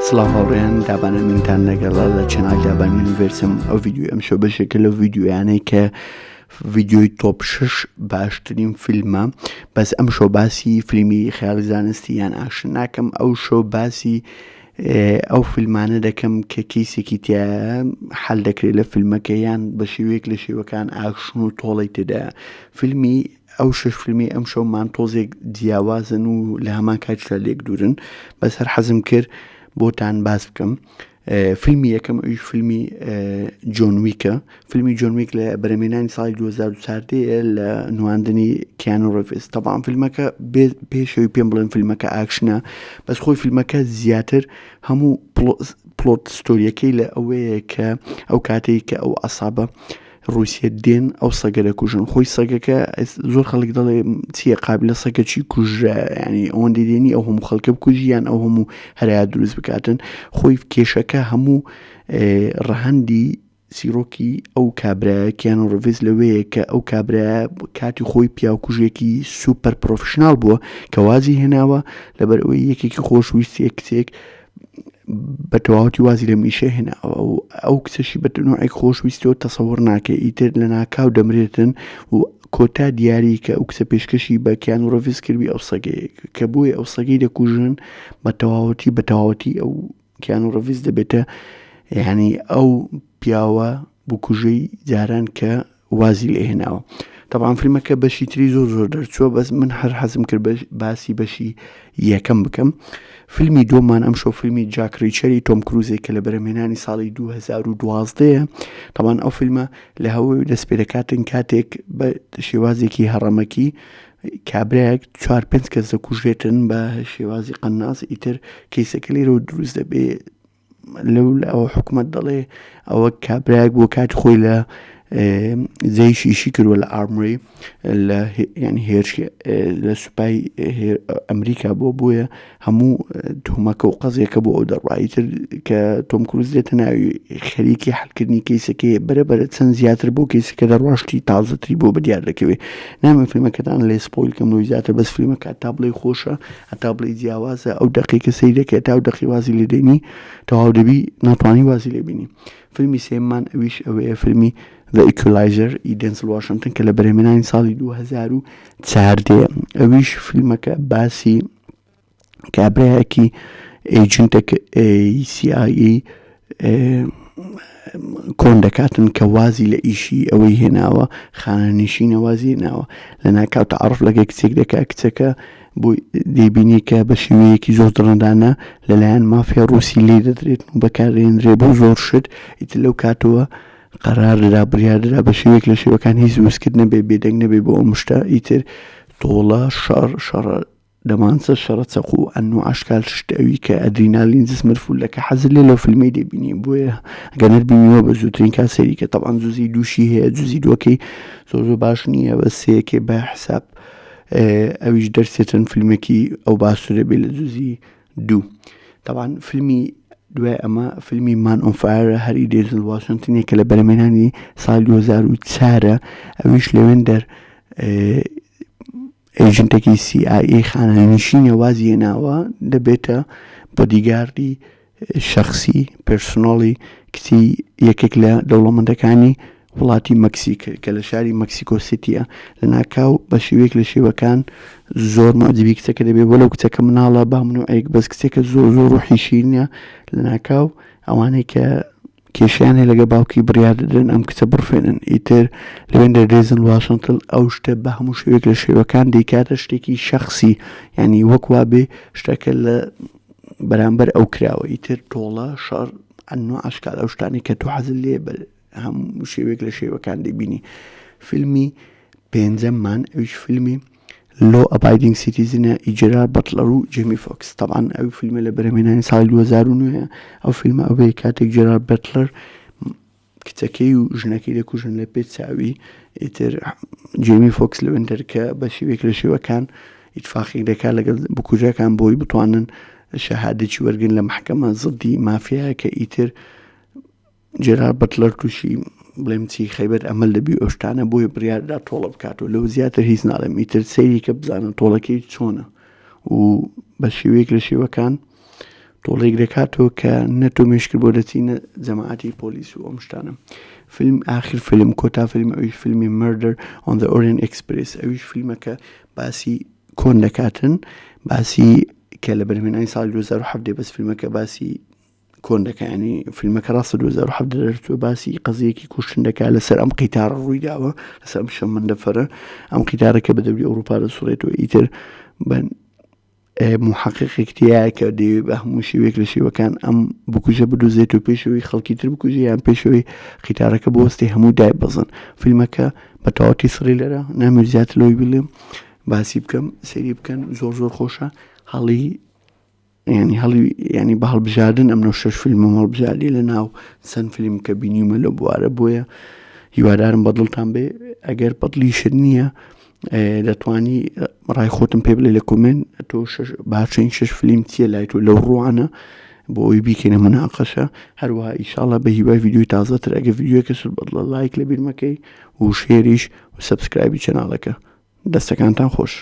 سڵاو هاوڕێیان دابان ئەمینتان لەگەڵە لە channel دابان Universe م ئەو ڤیدیۆی ئەمشەو بەشێکە لەو ڤیدیۆیانەی کە ڤیدیۆی top شش باشترین فیلمە بەس ئەم شەو باسی فیلمی خەیاڵی زانستی یان ئاکشن ناکەم ئەو شەو باسی ئەو فیلمانە دەکەم کە کەیسێکی تیا حل دەکرێت لە فیلمەکە یان بە شێوەیەک لە شێوەکان ئاکشن و تۆڵەی تێدا فیلمی ئەو شش فیلمی ئەم شەومان تۆزێک جیاوازن و لە هەمان کاتیشدا لێک دوورن بەس هەر حەزم کرد بۆتان باس بکەم فیلمی یەکەم ئەویش فیلمی جۆن ویکە فیلمی جۆن ویک لە بەرەمێنانی ساڵی 2014 لە نواندنی کیانو ڕیڤز تەبان فیلمەکە پێشەوەی پێم بڵێن فیلمەکە ئاکشنە بەس خۆی فیلمەکە زیاتر هەموو plot story یەکەی لە ئەوەیە کە ئەو کاتێک کە ئەو عەسابە ڕووسیە دێن ئەو سەگە دەکوژن خۆی سەگەکە زۆر خەڵک دەڵێ چییە قابلە سەگە چی کوژرا ینی ئەوەندەی دێنی ئەو هەموو خەڵکە بکوژی یان ئەو هەموو هەریا دروست بکاتن خۆی کێشەکە هەموو ڕەهەندی چیرۆکی ئەو کابرایە کیانۆ ڕیڤز لەوەیە کە ئەو کابرایە کاتی خۆی پیاوکوژێکی super professional بووە کە وازی هێناوە لەبەر ئەوەی یەکێکی خۆشویستیە کچێک بە تەواوەتی وازی لەم ئیشە هێناوە و ئەو کچەشی بە نوعێک خۆشویستەوە تەسەوڕ ناکەی ئیتر لە ناکاو دەمرێتن و کۆتا دیاری کە ئەو کچە پێشکەشی بە کیانو ڕیڤز کردبی ئەو سەگەیە کە بۆیە ئەو سەگەی دەکوژن بە تەواوەتی بە تەواوەتی ئەو کیانو ڕیڤز دەبێتە یعنی ئەو پیاوە بکوژەی جاران کە وازی لێ هێناوە تەبعەن فیلمەکە بەشی تری زۆر زۆر دەرچووە بەس من هەر حەزم کرد باسی بەشی یەکەم بکەم فیلمی دووەمان ئەم شەو فیلمی جاک ڕیچەری تۆم کروزێک کە لە بەرەمهێنانی ساڵی 2012 تەبعەن ئەو فیلمە لە هەوەی دەست پێ دەکاتن کاتێک بە شێوازێکی هەڕەمەکی کابراەک چوار پێنج کەس دەکوژێتن بە شێوازی قەناس ئیتر کەیسەکە لێرەوە دروست دەبێ لەو ئەوە حکومەت دەڵێ ئەوە کابرایەک بۆ کات خۆی لە جەیش ئیشی کردووە لە army لە ینی هێرش لە سوپای ئەمریکا بۆ بۆیە هەموو تۆمەکە و قەزیەکە بۆ ئەو دەڕایی تر کە تۆم کروز دێتە ناوی خەریکی حلکردنی کەیسەکەی بەرە بەرە چەند زیاتر بۆ کەیسەکە دەڕواشتی تازەتری بۆ بەدیار دەکەوێت نامە فیلمەکەتان لێ spoil کەم لۆی زیاتر بەس فیلمەکە تا بڵێ خۆشە هەتا بڵێی جیاوازە ئەو دەقەی کە سەیر دەکەی هەتا ئەو دەقەی وازی لێ دێنی تەواو دەبی ناتوانی وازی لێ بینی فیلمی سێمان ئەویش ئەوەیە فیلمی The Equalizer ی دێنزل واشنتن کە لە بەرهەمێنانی ساڵی 2014 ئەویش فیلمەکە باسی کابرایەکی agent ێک CIA کۆن دەکاتن کە وازی لە ئیشی ئەوەی هێناوە خانەنشینە وازی هێناوە لە ناکاو تەعارف لەگە کچێک دەکا کچەکە بۆی دەیبینی کە بە شێوەیەکی زۆر دڕندانە لەلایەن مافیا ڕووسی لێ دەدرێت و بەکاردێنرێ بۆ زۆر شت ئیتر لەو کاتەوە قەرار درا بڕیار درا بە شێوەیەک لە شێوەکان هیچ وسکت نەبێ بێدەنگ نەبێ بۆ ئەو شتە ئیتر تۆڵە شەڕ شەڕە دەمانچە شەڕە چەقوو ئەنوع ئەشکال شت ئەوی کە ئەدرینالین جسمت full دەکا حەزت لێ لەو فیلمەی دەبینی بۆیە ئەگەر نەتبینیوە بە زووترین کات سەیری کە تەبعەن جوزی دووشی هەیە جوزی دووەکەی زۆر زۆر باش نییە بە سێیەکەی بە حساب ئەویش دەرسێتن فیلمێکی ئەو باشتر دەبێت لە جوزی دوو تەبعەن فیلمی دوای ئەمە فیلمی Man on Fire هەری دێنزل واشنتنێک کە لە بەرەمێنانی ساڵ 2004 ئەویش لەوێن دەر agent ێکی سی ئای ئەی خانەنشینە وازی هێناوە دەبێتە bodyguard ی شەخسی personal ی کچی یەکێک لە دەوڵەمەندەکانی وڵاتی مەکسیک کە لە شاری مەکسیکۆ سیتیە لە ناکاو بە شێوەیەک لە شێوەکان زۆر معجبی کچەکە دەبێت بۆ لەو کچەکە مناڵە با منوعێک بەس کچێکە زۆر زۆر ڕوحی شیرینە لە ناکاو ئەوانەی کە کێشەیان هەیە لەگەڵ باوکی بڕیار دەدەن ئەم کچە بڕفێنن ئیتر لەوێندەر دێنزل واشنتن ئەو شتە بە هەموو شێوەیەک لە شێوەکان دەیکاتە شتێکی شەخسی یعنی وەک وابێ شتەکە لە بەرامبەر ئەو کراوە ئیتر تۆڵە شەڕ ئەنوع ئەشکال ئەو شتانی کە تۆ حەزت لێ بە هەموو شێوەیەک لە شێوەکان دەبینی فیلمی پێنجەممان ئەویش فیلمی Law Abiding Citizen ە ی جێرارد بەتلەر و جێمی فۆکس تەبعەن ئەو فیلمە لە بەرهەمهێنانی ساڵی 2009 ئەو فیلمە ئەوەیە کاتێک جێرارد بەتلەر کچەکەی و ژنەکەی دەکوژن لە پێ چاوی ئیتر جێمی فۆکس لەوێندەر کە بە شێوەیەک لە شێوەکان ئیتفاقێک دەکات لەگەڵ بکوژەکان بۆی بتوانن شەهادێکی وەرگن لە محکەمە زدی مافیایە کە ئیتر جێرارد بەتلەر تووشی بڵێم چی خەیبەت ئەمەل دەبی ئەو شتانە بۆیە بڕیاردا تۆڵە بکاتەوە لەو زیاتر هیچ ناڵێم ئیتر سەیری کە بزانن تۆڵەکەی چۆنە و بە شێوەیەک لە شێوەکان. تۆڵێک دەکاتەوە کە نە تۆ مێشکت بۆ دەچی نە جەماعەتی پۆلیس و ئەم شتانە. فیلم ئاخر فیلم کۆتا فیلم ئەویش فیلمی Murder on the Orient Express ئەویش فیلمەکە باسی کۆن دەکاتن باسی کە لە بەرهەمهێنانی ساڵی 2017 بەس فیلمەکە باسی کۆن دەکا ینی فیلمەکە ڕاستە 2017 دەرچووە باسی قەزیەکی کوشتن دەکا لەسەر ئەم قیتارە ڕووی داوە لەسەر ئەم شەمەندەفەرە ئەم قیتارە کە بە دەوری ئەوروپا دەسوڕێتەوە ئیتر بە موحەقیقێک تیایە کە دەیەوێت بە هەموو شێوەیەک لە شێوەکان ئەم بکوژە بدۆزێت و پێشەوەی خەڵکی تر بکوژێ یان پێشەوەی قیتارەکە بوەستێ هەموو دایبەزن فیلمەکە بە تەواوەتی thriller ە نامەوێت زیاتر لەوەی بڵێم باسی بکەم سەیری بکەن زۆر زۆر خۆشە هەڵی ینی هەڵی ینی بە هەڵبژاردن ئەم نۆ شەش فیلمم هەڵبژاردی لە ناو چەند فیلم کە بینیومە لەو بوارە بۆیە هیوادارم بەدڵتان بێ ئەگەر بەدڵیشت نییە دەتوانی ڕای خۆتم پێ بڵێ لە comment تۆ باشترین شش فلیم چییە لای تۆ لەو ڕوانە بۆ ئەوی بیکەینە مناقەشە هەروەها ئیشاڵە بە هیوای ڤیدیۆی تازەتر ئەگە ڤیدیۆکە سود بەدڵە لایک لە بیرمەکەی و share یش و subscribe ی channel ەکە دەستەکانتان خۆش.